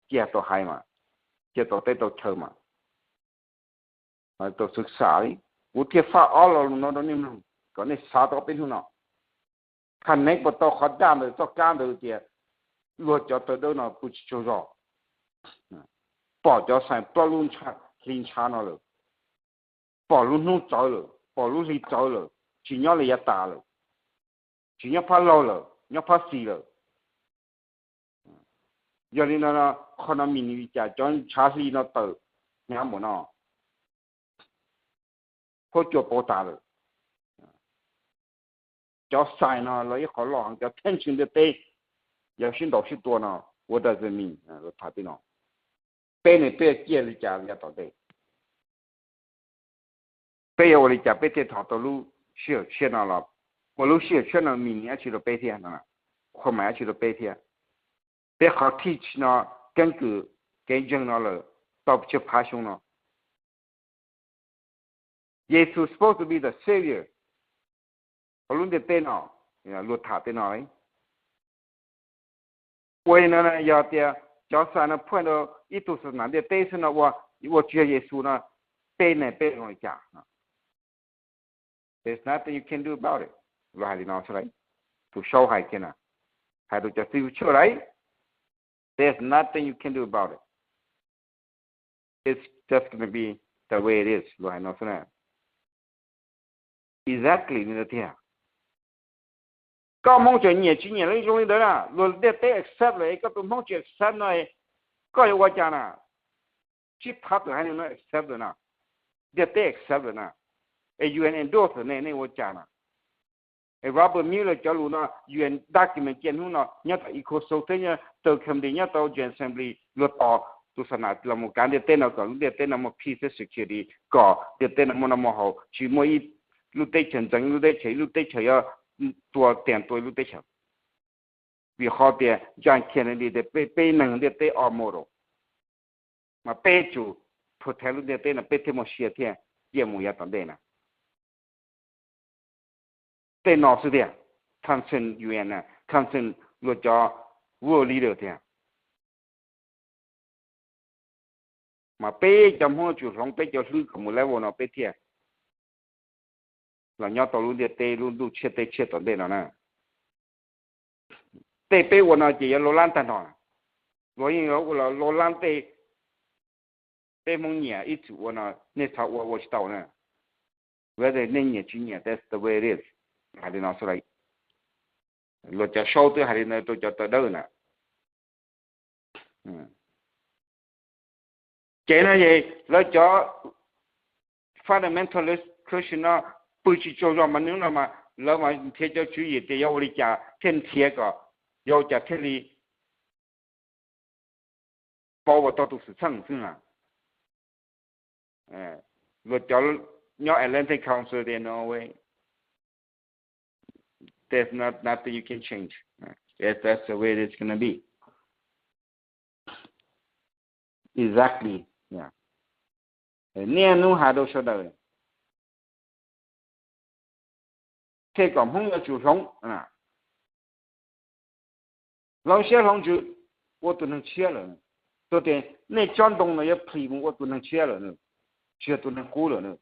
cia tau hais mas, cia tau teb tau chaw mas, tau xwm xam li. Kuv thiaj faj ob lo lus no rau nej mloog kom nej xav tau ob peb hnub no. Connect puas tau qhov daj ntawd txoj kab ntawd tias luag cov tawv dawb no pw tsis tsaug zog, pom cov xais ploj lub hli ntshav no lawm, pom lub hnub txawv lawm, pom lub hli txawv lawm, tsis nyob li yav tas lawm, tsis nyob phab laug lawm, nyob phab xis lawm. Yog li no, qhov no mean li cas? Cov ntshav hli no tawm hnyav npaum no, huab cua pauv tas lawm. Cov xais no los ib qho loj heev, cov tension ntiaj teb yuav sib ntaus sib tua no, what does it mean? Tham tej no, peb ne peb ciaj li cas yav tom ntej? Peb yuav ua li cas peb thiaj thov tau lub sij hawm tshiab no los, ua lub sij hawm tshiab no mean dab tsi rau peb thiab, qhua mais dab tsi rau peb thiab? Peb qhov teach no, keeb kwm kev ntseeg no lawm tau tsib phav xyoo no, Yexus supposed to be the savior hauv lub ntiaj teb no, luag tham tej no. Ua li no yog tias cov xais no phuaj rau ib tug xas nas ntiaj teb xwb no, ua tsis yog Yexus no, peb ne peb zoo li cas? There's nothing you can do about it. Luag hais li no xwb lauj. Tus sau hais kiag na, hais rau cov txiv tshuaj lauj, there's nothing you can do about it. It's just gonna be the way it is. Luag hais no xwb na. Exactly li ntawd tiag. Koj Hmoob tseem nyiam tsis nyiam li zoo li ntawd na, luag ntiaj teb accept lawm es koj tus Hmoob tsis accept no, koj yuav ua cas na? Tsib phav tawm haiv neeg no accept lawm na, ntiaj teb accept lawm na, es U N endorse ne, nej ua cas na? Es Robert Mueller cov lus no, U N document cia hnub no nyob tau Ecosoc thiab nyob tau Assembly, nyob tau General Assembly, luag tos tus xas nas los mus kav ntiaj teb no kom lub ntiaj teb no muaj peace thiab security, kom ntiaj teb no muaj noj muaj haus, tsis muaj ib lub teb chaws ntxeev ib lub teb chaws, ib lub teb chaws yuav tua tiag tua ib lub teb chaws. Vim qhov tias John Kennedy tias peb, peb neeg ntiaj teb all mortal, mas peb tsum protect lub ntiaj teb no peb thiaj muaj sia thiaj ciaj mus yav tom ntej na. Tej no xwb tiag, concern U N, concern luag cov world leader tiag. Mas peb cov Hmoob tsum hloov peb cov hlwb kom mus level no peb thiaj los nyob tau lub ntiaj teb lub ntuj tshiab teb tshiab tom ntej no na. Tej peb ua no ces yuav lov lab tag nrho, luag yeej yuav ua lov lab tej peb Hmoob nyiam ib txwm ua no, nej xav ua ua tsis tau na. Whether nej nyiam tsis nyiam, that's the way it is. Hais li no xwb, luag cov saub twb hais li no rau cov tawv dawb na. Ces no es lawv cov fundamentalist Christian no pw tsis tsaug zog mas hnub no mas lawv mas nrhiav cov tswv yim tias yuav ua li cas thiaj nrhiav kom, yuav ua cas thiaj li pauv ua tau tus xwm txheej xwb na. Luag cov nyob Atlantic Council tias no way, there's not, nothing you can change. That's the way it's gonna be. Exactly. Niaj hnub hais rau sawv daws thiaj kom Hmoob yuav tsum hloov, hloov siab hloov ntsws ua tus neeg tshiab lawm. Tuaj tias nej tsob ntoo no yuav plhis mus ua tus neeg tshiab lawm, tsis yog tus neeg qub lawm.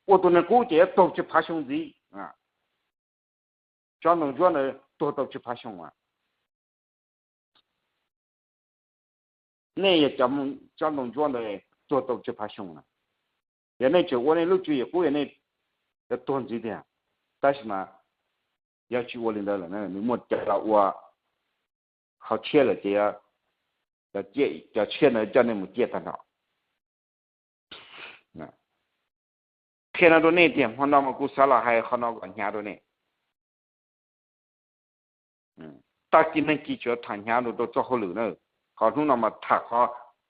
Ua tus neeg qub ces yuav tuag tsib phav xyoo ntxiv. Tsob ntoo ntsuab ntawd tuag tau tsib phav xyoo as. Nej yog cov tsob ntoo ntsuab ntawd tuag tau tsib phav xyoo na. Yog nej tseem ua nej lub tswv yim qub, yog nej yuav tuag ntxiv tiag. Tab sis mas yog tsis ua li ntawd lawm, nws muaj cov los ua qhov tshiab lawm ces cov tshiab ntawd coj nej mus ciaj tag nrho. Qhia no rau nej tias hmo no mas kuv xav los hais qhov no kom hnyav rau nej. Tag kis neeg kis tsuas tham hnyav rau txoj hauj lwm na, qhov hnub no mas tham qhov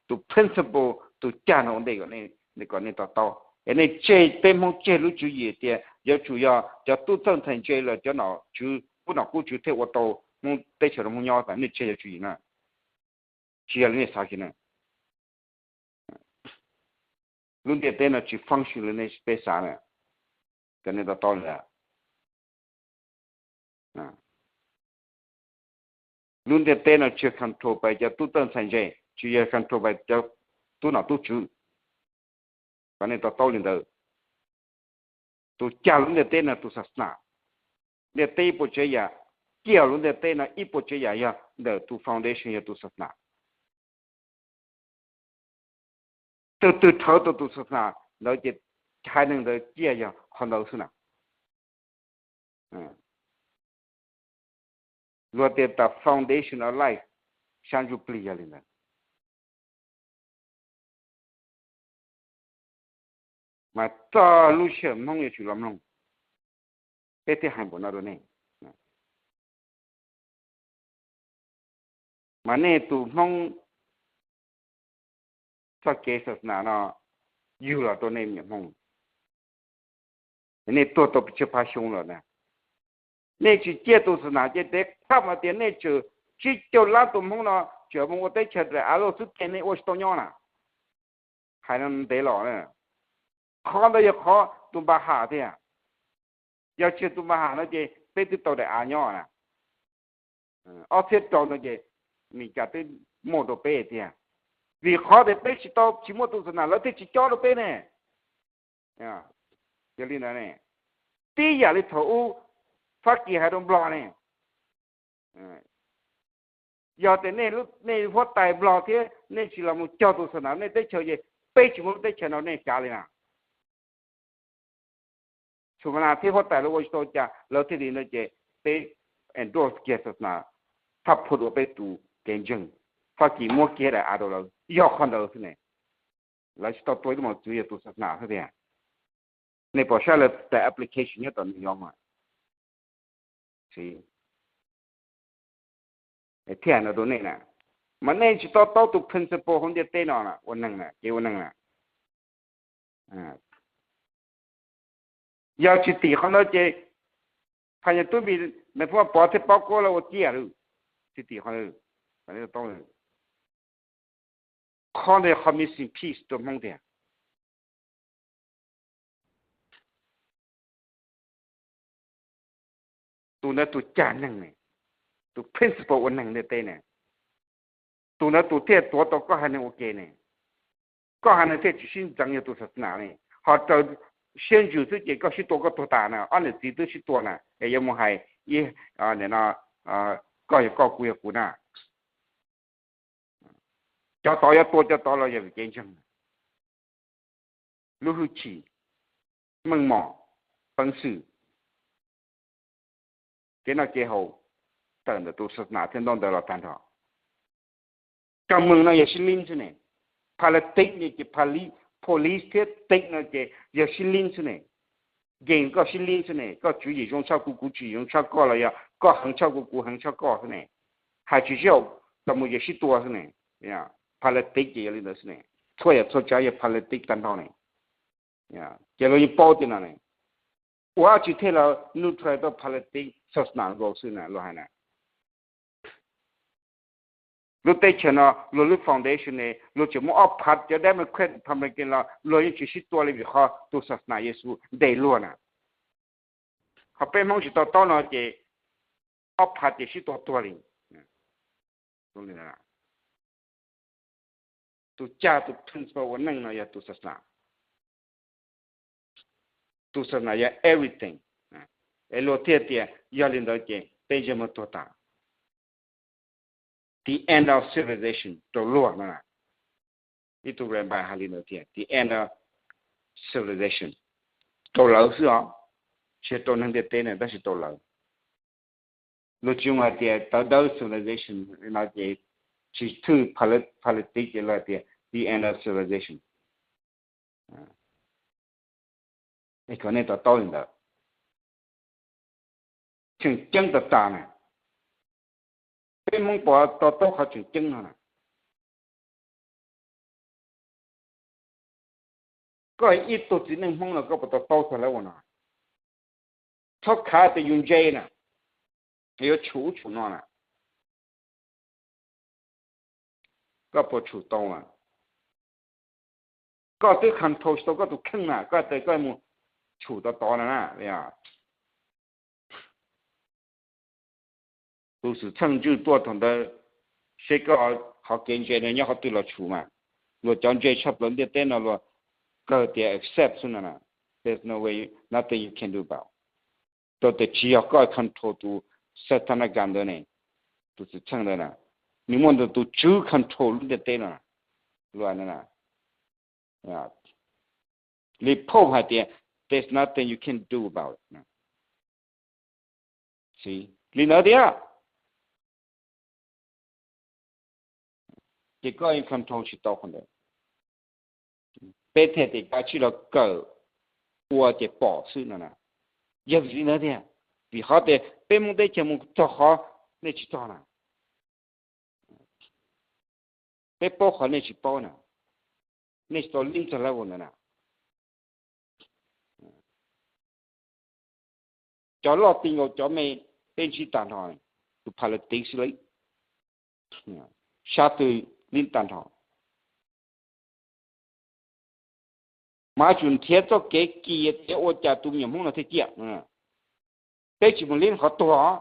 tus principle, tus cag no ua ntej kom nej to taub. Es nej tseg, peb Hmoob tseg lub tswv yim tias yuav tsum yog cov tub txawj ntxhais ntse los cov nom tswv, qub nom qub tswv thiaj ua tau Hmoob teb chaws rau Hmoob nyob, nej tseg yuav tswv yim na. Tsis yog li nej xav kiag na. Lub ntiaj teb no tsis function li nej peb xav na, kom nej to taub lawm. Lub ntiaj teb no tsis control pes cov tub txawj ntxhais ntse. tsis yog control by cov tub nom tub tswv. Kom nej to taub li ntawd. Tus cag lub ntiaj teb no tus xas nas. Ntiaj teb ib puas tsav yam, ciaj lub ntiaj teb no ib puas tsav yam yog ntawm tus foundation yog tus xas nas. Tus twg rhawv tau tus xas nas ntawd ces haiv neeg ntawd ciaj yog qhov ntawd xwb na. Luag tias the foundation of life, sab ntsuj plig yog li ntawd. Mas txog lub sij hawm Hmoob yuav tsum los mloog, peb thiaj hais npaum no rau nej. Mas nej tus Hmoob txoj kev xas nas no yug los rau nej me nyuam Hmoob. Nej tuag tau pes tsawg phav xyoo lawm na, nej tsis ciaj tus xas nas ces tej qhab mas tias nej tswm tsib caug lab tus Hmoob no tseem mus ua teb chaws daim av loj xwb ces nej ua tsis tau nyob na. Hais no ntev los, qhov ntawd yog qhov tus npa ham tiag. Yog tsis tus npa ham no ces peb twb tau daim av nyob na. Ob txhiab rau no ces Meskas twb muaj rau peb tiag. Vim qhov tias peb tsis tau, tsis muaj tus xas nas lawv thiaj tsis cob rau peb ne. Yog li ntawd ne, tib yam li thaum ub Fab Kis hais rau Nplog ne, yog tias nej huab tais Nplog thiab nej tsis los mus cog tus xas nas nej teb chaws ces peb tsis muaj lub teb chaws no nej cav li na. Txhua na thiab huab tais lawv ua tsis tau cas lawv thiaj li no ces peb endorse kiag xas nas, thab phua dua peb tus kev ntseeg. Fab Kis muab kiag daim av rau lawv yog qhov ntawd xwb ne. Lawv tsis tau tua ib lub mos txwv yog tus xas nas xwb tiag. Nej pom saib lawv daim application nyob tom New York mas. Thiaj no rau nej na, mas nej tsis to taub tus principle hauv ntiaj teb no ua neeg na, kev ua neeg na. Yog tsis tim qhov ntawd ces phas nyas tub npis nais phoo Pov thiaj paub kuab lawv ua ciaj lawm. Tsis tim qhov, qhov ntawd qhov missing piece rau Hmoob tiag. Tus ntawd tus cag neeg ne, tus principle ua neeg ntiaj teb ne, tus ntawd tus thiaj tuav tau koj haiv neeg ua ke ne. Koj haiv neeg thiaj tsis sib ntxeev yog tus xas nas ne, ho raws siab ntsws xwb ces koj sib tua koj tuag tas na, ob niam txiv twb sib tua na es yuav mus hais ib, no, koj yog koj kuv yog kuv na. Cov tod yuav tua cov tod los yog vim kev ntseeg, lub hwj chim, meej mom, peev xwm, kev noj kev haus, tawm ntawm tus xas nas thiab ntaub ntawv los tag nrho. Cov meej no yog sib lib xwb ne. Politics no ces, police thiab tech no ces yog sib lib xwb ne. Game koj sib lib xwb ne, koj tswv yim zoo tshaj kuv, kuv tswv yim zoo tshaj koj los yog koj heev tshaj kuv, kuv heev tshaj koj xwb ne. Hais tsis sib haum, tau mus yog sib tua xwb ne. Politics ces yog li ntawd xwb ne. Txhua yam txhua tsav yog politics tag nrho ne. Ces luag yeej paub tias no ne, ua dab tsi thiaj los neutral tau politics, xas nas nkaus xwb na luag hais na. Lub teb chaws no luag lub foundation ne, luag tseem muaj ob phav cov Democrat Republican los luag yeej tsis sib tua li vim qhov tus xas nas Yexus ntes luag na. Ho peb Hmoob tsis to taub no ces ob phav ces sib tua tuag li. Tus cag tus principle ua neej no yog tus xas nas. Tus xas nas yog everything. Es luag thiaj tias yog li ntawd ces peb ntsej muag tuag tas. The end of civilization rau luag no. Ib tug rabbi hais li ntawd tias the end of civilization rau lawv xwb os, tsis yog rau neeg ntiaj teb na tab sis rau lawv. Luag tsis zoo hais tias tawv dawb civilization no ces tsis thwj politics ces luag hais tias the end of civilization. Es kom nej to taub li ntawd. Tseem ceeb tas tas na, peb Hmoob puas to taub qhov tseem ceeb no na? Koj ib tug txiv neej Hmoob no koj puas to taub txog lawv ua no? Txhob khav tias yus ntse na, yuav tshum ub tshum no na. Koj puas tshum tau na? Koj twb control tsis tau koj tus kheej na, koj tias koj mus tshum tod tod no na. Tus xwm txheej ntswj tuaj thaum ntawd, seb koj qhov kev ntse no nyob qhov twg los tshum mas. Luag cov ntse tshaj plaws ntiaj teb no luag kawg tias accept xwb no na. There's no way, nothing you can do about. Rau tias tsis yog koj control tus Satanaka ntawd ne, tus xwm txheej ntawd na, nws muaj ntawm tus tswv control lub ntiaj teb no. Luag na, li Pope hais tias there's nothing you can do about it. Li ntawd thiab, ces koj yeej control tsis tau qhov ntawd. Peb thiaj tias kav tsij los kawm ua ces pom xwb no na. Yog vim li ntawd thiab, vim qhov tias peb Hmoob teb chaws mus txog qhov nej tsis txog na, peb paub qhov nej tsis paub na, nej tsis tau lib txog level ntawd na. Cov loj ti nkaus cov me, peb ntsib tag nrho, tus pha lawv tiv xwb li, sab twg lib tag nrho. Mas yuav tsum nrhiav txoj kev kiag tias ua cas tus me nyuam Hmoob no thiaj ciaj. Peb tsis mus lib qhov tuag,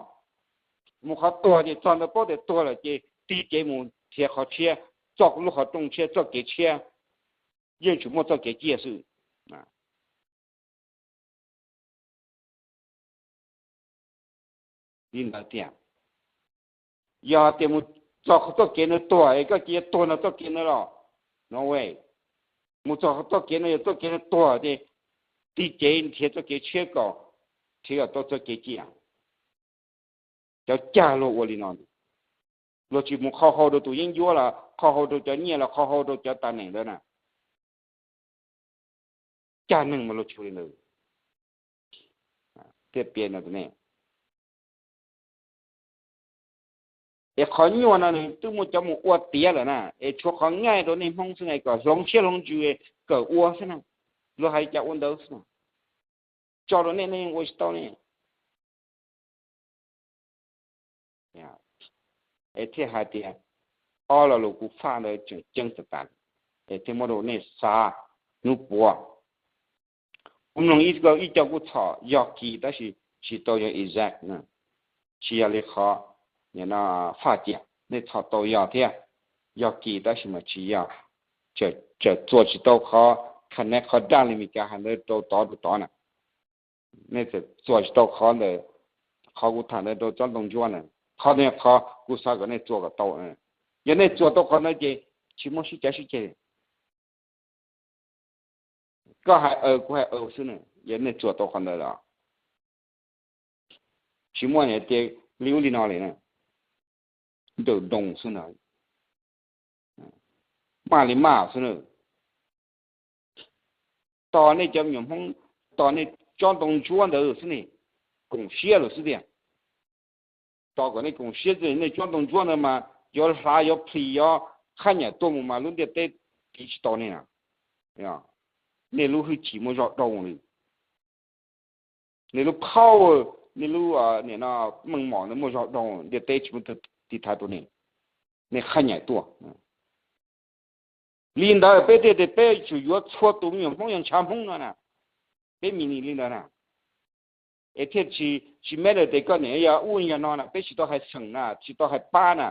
mus qhov tuag ces txog ntawd paub tias tuag lawm ces tig kev mus nrhiav qhov tshiab, txoj lub qhov rooj tshiab, txoj kev tshiab, yeej tsuas muaj txoj kev ciaj xwb. Li ntawd tias, yog tias mus txog qhov txoj kev no tuag es koj cia tuag no txoj kev no los, no way. Mus txog qhov txoj kev no yog txoj kev no tuag ces tig kev nrhiav txoj kev tshiab kom nrhiav kom tau txoj kev ciaj. Cov cag luag ua li no, luag tsis mus qhau hau rau tus yeeb ncuab los qhau hau rau cov nyiaj los qhau hau rau cov tas neem ntawd na. Cag neeg mas luag tsis ua li ntawd. Thiaj piav no ne, es qhov nyuaj no nws twb muaj cov mus ua tiav lawm na, es tshuav qhov nyaij rau nej Hmoob xwb na, kom hloov siab hloov ntsws kawm ua xwb na. Luag hais cas ua ntawd xwb na. Tso rau nej, nej yeej ua tsis tau ne. Es thiaj hais tias ob lo lus kuv faj ntawd tseem ceeb tas tas, es thiaj muab rau nej xav hnub puav. Kuv mloog ib co kuj txhom yog kis tab sis tsis tau yog exact, tsis yog li qhov faj cia, nej txhom tau yog thiab, yog kis tab sis mas tsis yog, tseem txuas tsis tau qhov connect qhov daj li Meskas hais ntawd rau tod rau tod na. Nej txawm txuas tsis tau qhov ntawd, qhov kuv tham ntawd rau tsob ntoo ntsuab na. Qhov no qhov kuv xav kom nej txuas kom tau. Yog nej txuas tau qhov ntawd ces tsis muaj sib cav sib ceg. Koj hais aw kuv hais aw xwb na, yog nej txuas tau qhov ntawd los tsis muaj tias li ub li no li na. Nrawm nroos xwb na, maj li maj xwb na. Tos nej cov me nyuam Hmoob, tos nej tsob ntoo ntsuab ntawd xwb ne, koom siab lawm xwb tiag. Tos kom nej koom siab, nej tsob ntoo ntsuab ntawd mas yuav hlav yuav plhis yuav qhab nyaim tuaj mus mas lub ntiaj teb tiv tsis tau nej na. Nej lub hwj chim muaj zog dhau li, nej lub power, nej lub meej mom ntawd muaj zog dhau, ntiaj teb tsis muaj tus tiv thaiv rau nej, nej qhab nyaim tuaj. Li ntawd peb thiaj tias peb yuav tsum yuav txhua tus me nyuam Hmoob yog ntshav Hmoob no na. Peb mi ni li ntawd na, es thiaj tsis, tsis matter tias koj niam yog ub yog no na, peb tsis tau hais xeem na, tsis tau hais pab na.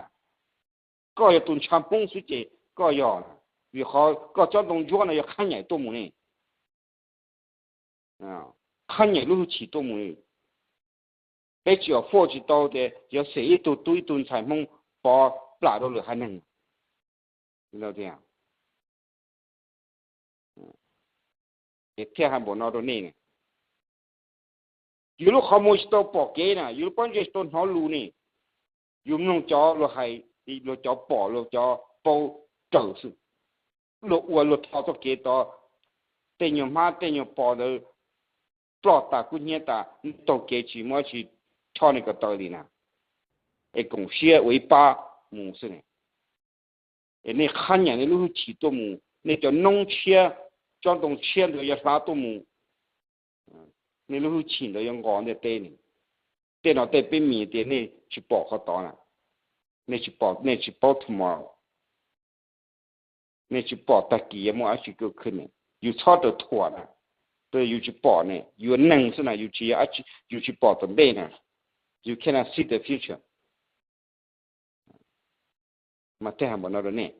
Koj yog tus ntshav Hmoob xwb ces koj yog, vim qhov koj tsob ntoo ntsuab no yog qhab nyaim tuaj mus ne, qhab nyaim lub hwj chim tuaj mus. Peb tsis afford tsis tau tias yuav xem ib tug tub ib tug ntxhais Hmoob pov plam rau lwm haiv neeg. Thiaj hais npaum no rau nej, yus lub qhov muag tsis tau pom kev na, yus lub pob ntseg tsis tau hnov lus ne. Yus mloog cov luag hais, luag cov pom luag cov paub raws xwb. Luag ua luag tho txoj kev tod, tej nyuag hmab tej nyuag pos ntawd ploj tas kub hnyiab tas, taug kev tsis muaj tsis choj nej ko taw li na. Es koom siab ua ib pab mus xwb ne. Es nej qhab nyaim nej lub hwj chim tuaj mus, nej cov noob tshiab, tsob ntoo tshiab ntawd yuav hlav tuaj mus. Nej lub hwj chim ntawd yuav nqos ntiaj teb ne. Tej no tej peb mis tias nej tsis pom qhov tod na, nej tsis pom, nej tsis paub tomorrow. Nej tsis pom tag kis yuav muaj dab tsi kawg khw ne. Yus txhob raws thuam na, yus tsis pom ne, yus neeg xwb na, yus tsis yog, yus tsis pom tom ntej na. You cannot see the future. mas thiaj hais npaum no rau nej.